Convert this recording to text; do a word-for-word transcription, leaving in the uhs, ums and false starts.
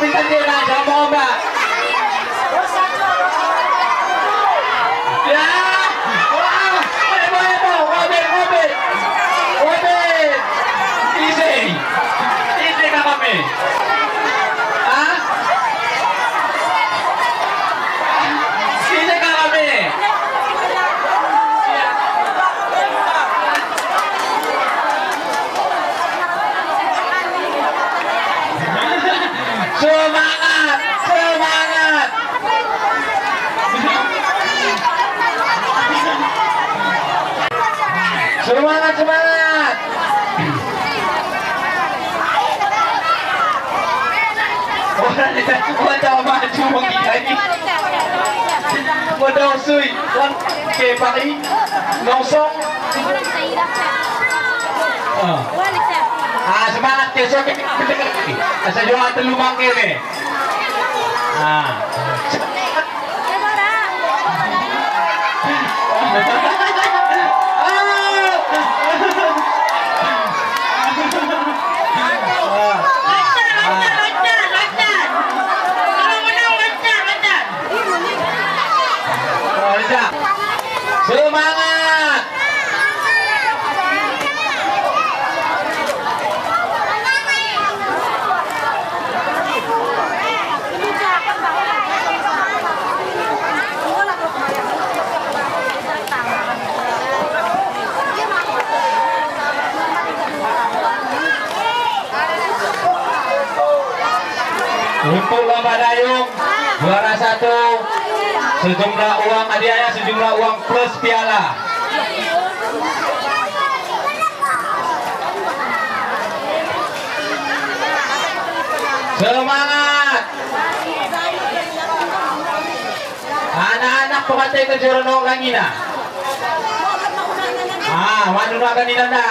Kita kira sama ombak. Ya. Wah, heboh, heboh. Robin, Robin. Robin. Isi. Isi kat kami. Hah? Isi kat kami. Semangat, semangat. Semangat, semangat. Orang dah maju lagi. Udah sui, wan ke pari, nyongsong. Ah. Ah, semangat ke, sok ke. Asa jual telu mangke ke. Ah. Semangat! Untuk lomba dayung, juara satu, sejumlah uang hadiahnya, sejumlah uang plus piala. Semangat! Anak-anak peuhati keu jeureunok lagèe na. Ah, wan nuna keu nina na.